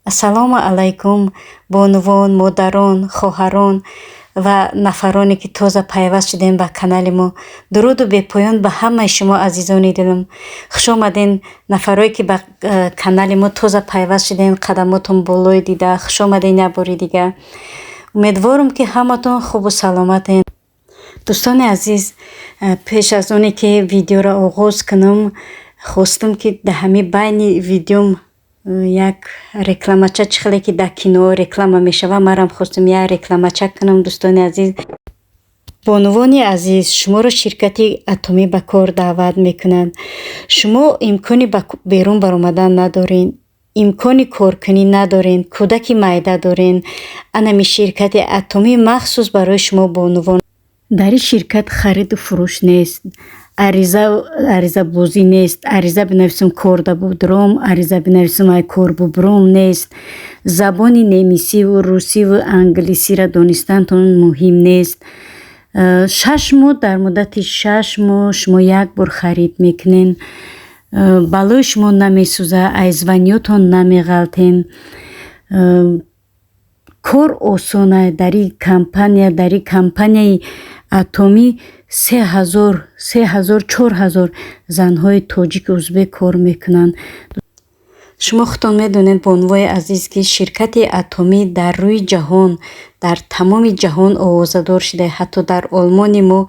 Ассалому алайкум, бонувон, модарон, хоҳарон ва нафароне, ки тоза пайваст шудем ба канали мо. Дуруду бепоён ба ҳамаи шумо, азизони дилам. Хуш омаден, нафарое, ки ба канали мо тоза пайваст шудем, қадамотон болои дида. Хуш омаден як бори дига. Умедворам, ки ҳаматон хубу саломатен. Дӯстони азиз, пеш аз оне ки видеоро оғоз кунам, хостам, ки дар ҳамин байни видеом як рекламача, чӣ хеле ки дар кино реклама мешавад, манам хостам як рекламача кунам. Дӯстони азиз, бонувони азиз, шуморо ширкати Атомӣ ба кор даъват мекунад. Шумо имкони ба берун баромадан надоред, имкони коркунӣ надоред, кӯдаки майда доред. Анами ширкати Атомӣ махсус барои шумо, бонувон. Дар ин ширкат хариду фурӯш нест, аризабозӣ нест, ариза бинависам, кор да будуром, ариза бинависам, ай кор бубуром нест. Забони немисиву русиву англисиро донистантон муҳим нест. 6 моҳ, дар муддати 6 моҳ шумо як бор харид мекунед. Балои шумо намесӯзад, ай званиётон намеғалтен. Кор осона дар ин компания. Дар ин компанияи Атомӣ 3000, 3000, 4000 занҳои тоҷику узбек кор мекунанд. Шумо худтон медонед, бонувои азиз, ки ширкати Атомӣ дар рӯи ҷаҳон, дар тамоми ҷаҳон овозадор шуда. Ҳатто дар Олмони мо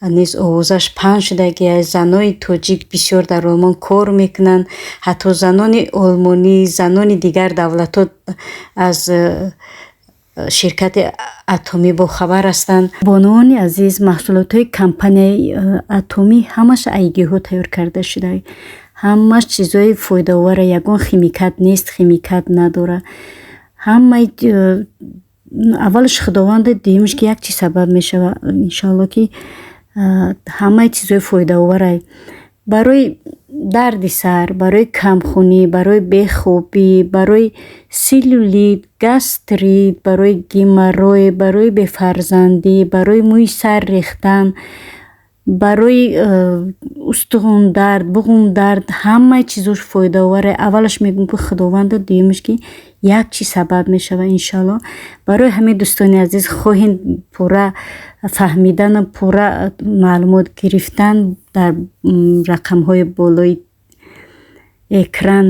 низ овозаш паҳн шуда, ки занои тоҷик бисёр дар Олмон кор мекунанд. Ҳатто занони олмонӣ, занони дигар давлатҳо аз ширкати Атомӣ бохабар ҳастанд. Бонувони азиз, маҳсулотҳои компанияи Атомӣ ҳамаш аз гиёҳҳо тайёр карда шуда, ҳамаш чизҳои фоидаовара, ягон химикат нест, химикат надорад. Ҳамаи аввалаш Худованда, дуюмаш ки як чиз сабаб мешавад, иншоалло, ки ҳамаи чизҳои фоидаоварай барои дарди сар, барои камхунӣ, барои бехобӣ, барои целлюлит, гастрит, барои геморрой, барои бефарзандӣ, барои мӯи сар рехтан, барои устухондард, буғумдард, ҳамаи чизош фоидаоварай. Аввалаш мегӯм, ки Худованда, дуюмаш ки як чиз сабаб мешавад, иншоалло. Барои ҳамин, дӯстони азиз, хоҳем пурра фаҳмидану пурра маълумот гирифтан, дар рақамҳои болои экран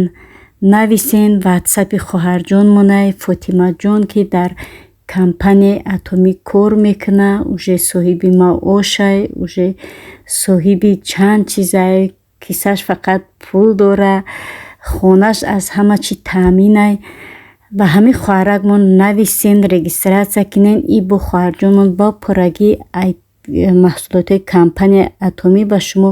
нависен. Ватсапи хоҳарҷонмонай Фотимаҷон, ки дар компанияи Атомӣ кор мекунад, уже соҳиби маошай, уже соҳиби чанд чизай, кисааш фақат пул дора, хонааш аз ҳама чӣ таъминай. Ба ҳамин хоҳаракмон нависен, регистрация кунен. И бо хоҳарҷонмон бо пуррагӣ маҳсулотҳои компанияи Атомӣ ба шумо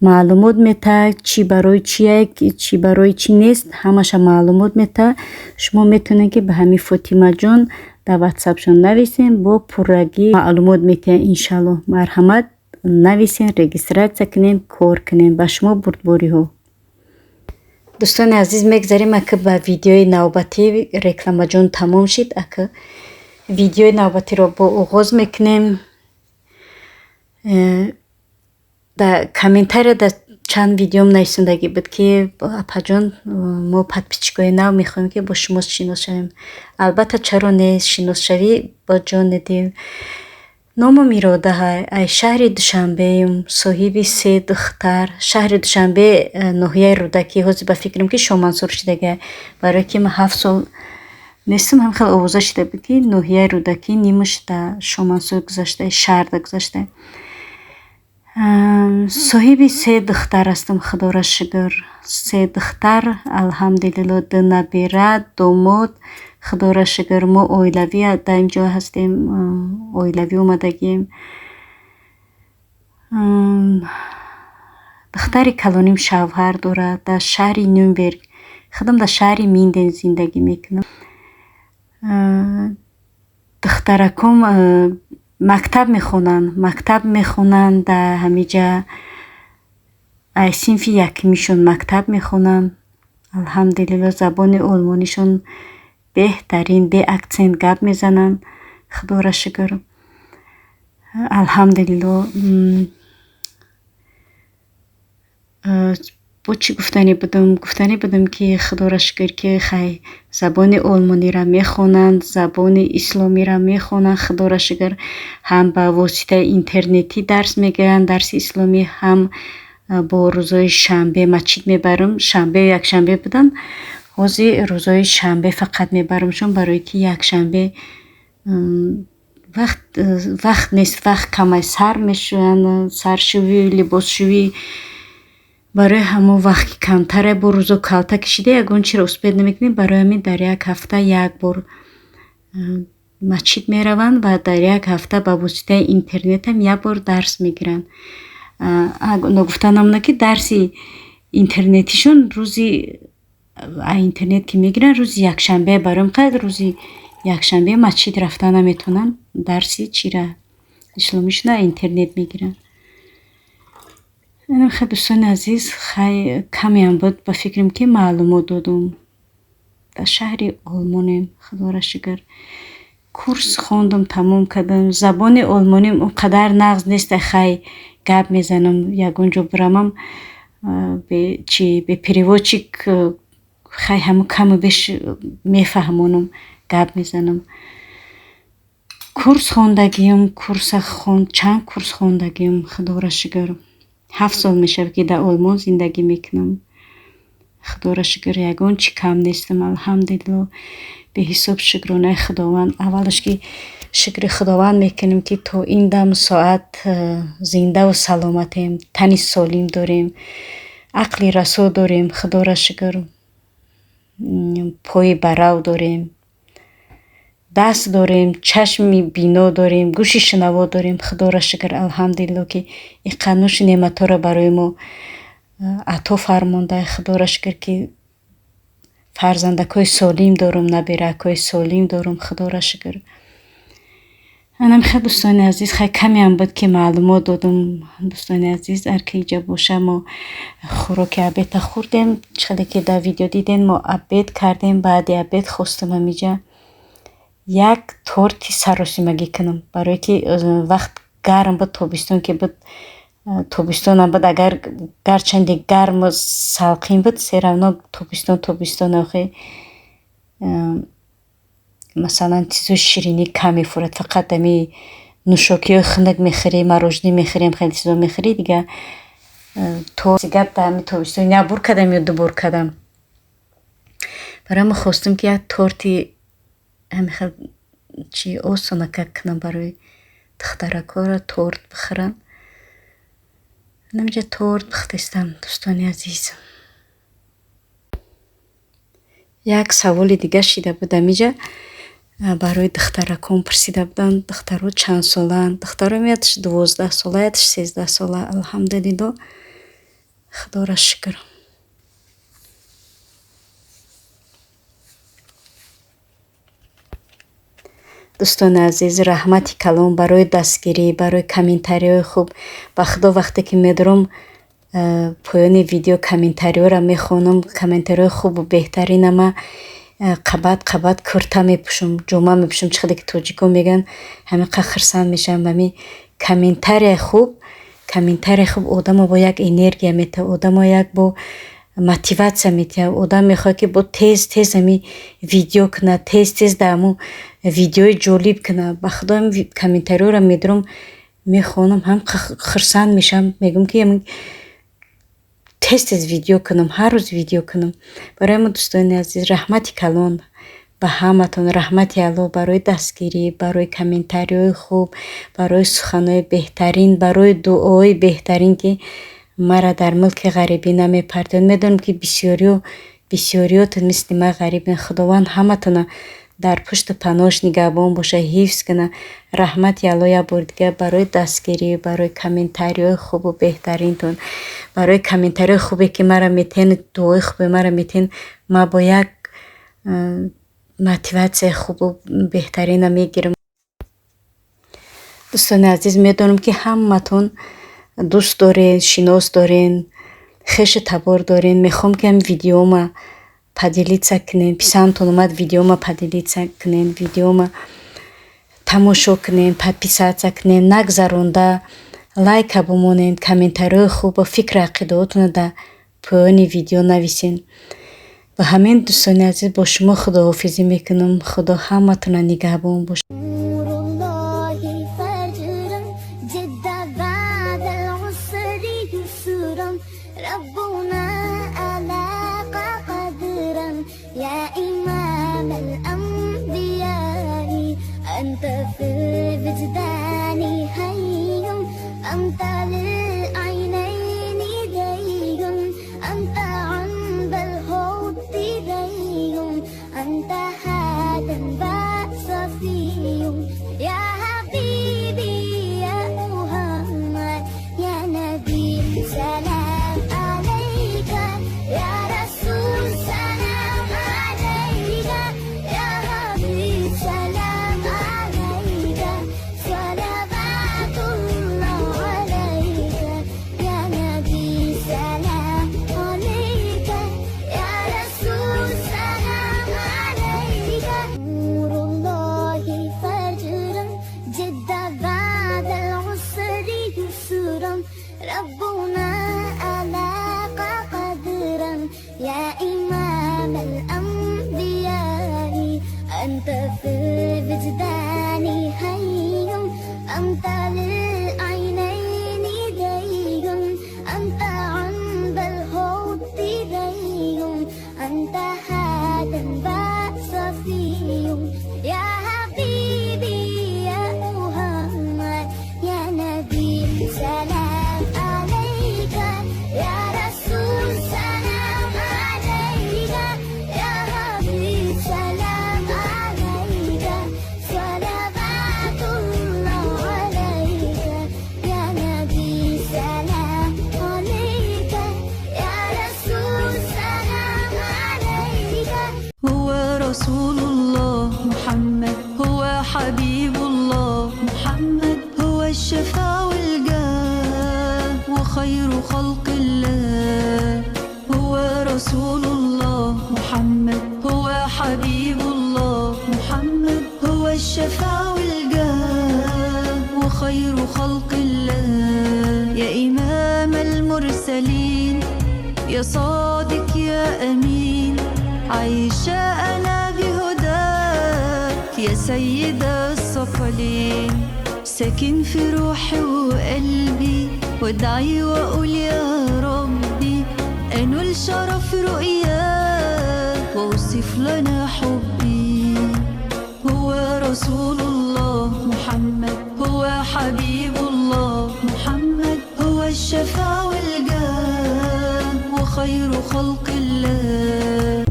маълумот метаҳад, чӣ барои чие, чӣ барои чӣ нест, ҳамаша маълумот метаҳад. Шумо метавонед, ки ба ҳамин Фотимаҷон дар ватсапшон нависен, бо пуррагӣ маълумот метиҳад, иншоалло. Марҳамат, нависен, регистрация кунен, кор кунен. Ба шумо бурдбориҳо. Дӯстони азиз, мегзарем ака ба видеои навбатӣ. Рекламаҷон тамом шид, ака видеои навбатиро бо оғоз мекунем. Дар комментария дар чанд видеом нависондагӣ буд, ки апаҷон, мо подписчикои нав мехоҳем, ки бо шумо шинос шавем. Албатта, чаро не, шиносшавӣ бо ҷони дил. Номам Иродаҳай, аз шаҳри Душанбеем, соҳиби се духтар. Шаҳри Душанбе, ноҳияи Рӯдакӣ. Ҳозир ба фикрам, ки Шомансур шидагиай, барое ки ман 7 сол нестам, ҳам хеле овоза шида буд, ки ноҳияи Рӯдакӣ нимаш дар Шомансур гузаштае, шаҳрда гузаштае. Соҳиби се духтар ҳастам, Худоро шукр. Се духтар, алҳамдулилло, ду набира, домод, Худоро шукр. Мо оилавӣ дар ин ҷо ҳастем, оилавӣ омадагием. Духтари калоним шавҳар дорад дар шаҳри Нюрнберг. Худам дар шаҳри Минден зиндагӣ мекунам. Духтараком мактаб мехонанд, мактаб мехонанд дар ҳамин ҷа, аз синфи якумишон мактаб мехонанд. Алҳамдулилло, забони олмонишон беҳтарин, бе акцент гап мезананд, Худоро шукр. Алҳамдулилло. Бо чӣ гуфтанӣ будам? Гуфтанӣ будам, ки Худоро шукр, ки хай забони олмониро мехонанд, забони исломиро мехонанд. Худоро шукр, ҳам ба воситаи интернетӣ дарс мегиранд, дарси исломӣ, ҳам бо рӯзҳои шанбе масҷид мебарам. Шанбе, якшанбе буданд. Ҳозир рӯзҳои шанбе фақат мебарамшон, барое ки якшанбе вақт нест, вақт камай, сар мешӯянд, саршӯӣ, либосшӯӣ. Барои ҳамон вақт ки камтаре, бо рӯзо калта кашида, ягон чиро успеть намекунем. Барои ҳамин дар як ҳафта як бор масҷид мераванд ва дар як ҳафта ба воситаи интернетам як бор дарс мегиранд. Ногуфта намонад, ки дарси интернетишон рӯзи интернет ки мегиранд, рӯзи якшанбе. Барои қадр рӯзи якшанбе масҷид рафта наметавонанд, дарси чира исломишона интернет мегиранд. Хай, дӯстони азиз, хай камеам буд, ба фикрам, ки маълумот додум. Дар шаҳри Олмонем, Худоро шукр. Курс хондум, тамом кардам. Забони олмоним он қадар нағз нест, хай гап мезанам, ягон ҷо бирамам, чи бе переводчик хай ҳамун каму беш мефаҳмонам, гап мезанам. Курс хондагиам, курса чанд курс хондагиам, Худоро шукр. 7 сол мешавад, ки дар Олмон зиндагӣ мекунам. Худоро шукр, ягон чӣ кам нестам, алҳамдулилло. Беҳисоб шукронаи Худованд. Аввалаш ки шукри Худованд мекунем, ки то ин дам соат зиндаву саломатем, тани солим дорем, ақли расо дорем, Худоро шукр, пои барав дорем, даст дорем, чашми бино дорем, гӯши шунаво дорем. Худоро шукр, алҳамдулилло, ки ин қадр нӯши неъматҳоро барои мо ато фармонда. Худоро шукр, ки фарзандакҳои солим дорум, набиракҳои солим дорум, Худоро шукр. Анам хел, дӯстони азиз, хай камеам буд, ки маълумот додум. Дӯстони азиз, ҳар ки иҷа боша, мо хӯроки обеда хӯрдем. Чӣ хеле ки дар видео дидем, мо обед кардем. Баъди обед хостам ҳамиҷа як торти саросимагӣ кунам, барое ки вақт гарм буд, тобистон ки буд, тобистонам буд, агар гарчанде гарму салқин буд, всё равно тобистон тобистон охи масалан чизои ширинӣ кам мефурад, фақат ами нӯшокиҳои хунук мехӯрӣ, мороженое мехӯрӣ, хеле чизо мехӯрӣ дига. То гап дар ҳами тобистон як бор кардам ё ду бор кардам. Барои ҳамин хостам, ки як торти ҳамин хел чи осонака кунам, барои духтаракҳоро торт бихӯранд. Ҳаминҷа торт пухтестам, дӯстони азиз. Як саволи дига шида буд ҳамиҷа, барои духтаракон пурсида буданд, духтарҳо чанд солаанд. Духтаром якаш 12 сола, якаш 13 сола, алҳамдулилло, Худоро шукр. Дӯстони азиз, раҳмати калон барои дастгирӣ, барои комментариҳои хуб. Ба Худо, вақте ки медорам поёни видео комментариҳоро мехонам, комментариҳои хубу беҳтаринама қабат қабат курта мепӯшам, ҷома мепӯшам, чӣ хеле ки тоҷикон мегӯянд, ҳамин қадр хурсанд мешавам. Ҳамин комментарияи хуб, комментарияи хуб одамо бо як энергия метиҳад, одамо як бо мотиватсия медиҳад. Одам мехоҳад, ки бо тез тез ҳамин видео кунад, тез тез дар ҳамун видеои ҷолиб кунад. Ба Худо, комментариҳоро медорам, мехонам, ҳам хурсанд мешавам, мегӯям, ки тез тез видео кунам, ҳар рӯз видео кунам. Барои ҳамин, дӯстони азиз, раҳмати калон ба ҳаматон, раҳмати Аллоҳ барои дастгирӣ, барои комментариҳои хуб, барои суханҳои беҳтарин, барои дуои беҳтарин, ки маро дар мулки ғарибӣ намепартоед. Медонам, ки бисёриҳо, бисёриётон мисли ман ғарибен. Худованд ҳаматонро дар пушту паноҳаш нигаҳбон бошад, ҳифз кунад. Раҳмати Аллоҳ як бори дигар барои дастгирӣ, барои комментариҳои хубу беҳтаринтон, барои комментариҳои хубе, ки маро метиҳен, дуои хубе маро метиҳен, ман бо як мотиватсияи хубу беҳтарина мегирам. Дӯстони азиз, медонам, ки ҳаматон дӯст доред, шинос дорен, хешу табор дорен. Мехоҳам, ки ҳамин видеома поделиться кунем. Писандтон омад, видеома поделиться кунем, видеома тамошо кунем, подписаться кунем, нагзаронда лайка бимонед, комментариҳои хубу фикру ақидаҳотонро дар Поёни видео нависен. Ба ҳамин, дӯстони азиз, бо шумо худоҳофизӣ мекунам. Худо ҳаматона нигаҳбон бошад. نور الله فجرا جد بعد العسر يسرا ربنا ألاق قدرا يا إمام الأنبياء أنت في الوجدان حي أنت للعينين دي أنت عند الحوض ري أنت هاد وصفي يا حبيبي يا محمد يا نبي سلام عليك يا رسول سلام عليك يا حبيب سلام عليك صلوات الله عليك يا نبي سلام عليك يا رسول سلام عليك نور الله فجرا جد بعد العسر يسرا ربنا ألاق قدرا يا إمام الأنبياء أنت في الوجدان حي أنت للعينين دي أنت عند الحوض ري أنت هاد وصفي يا حبيبي يا محمد يا نبي سلام عليك يا رسول سلام عليك يا حبيب سلام عليك صلوات الله عليك يا نبي سلام عليك يا رسول سلام عليك. هو رسول الله محمد، هو حبيب الله محمد، هو الشفاء والجاه وخير خلق الله. هو رسول الله محمد، هو حبيب الله محمد، هو الشفاء والجاه وخير خلق الله. يا إمام المرسلين، يا صادق يا أمين، عايشة أنا بهداك يا سيد الثقلين. ساكن في روحي وقلبي، وادعي وأقول يا ربي أنول شرف رؤياك واوصف لنا حبي. هو رسول الله محمد، هو حبيب الله محمد، هو الشفاء والجاه وخير خلق الله.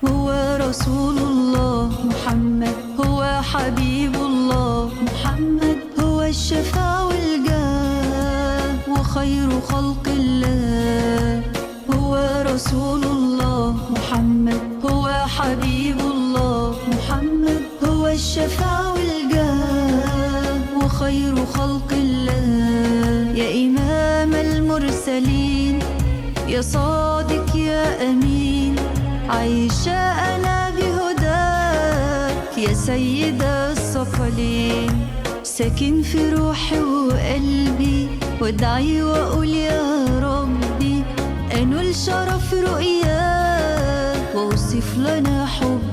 هو رسول الله محمد، هو حبيب الله محمد، هو الشفاء والجاه وخير خلق الله. هو رسول الله محمد، هو حبيب الله محمد، هو الشفاء والجاه وخير خلق الله. يا إمام المرسلين، يا صادق يا أمين، عايشة أنا بهداك يا سيد الثقلين. ساكن في روحي وقلبي، وادعي وأقول يا ربي أنول شرف رؤياك واوصف لنا حبي.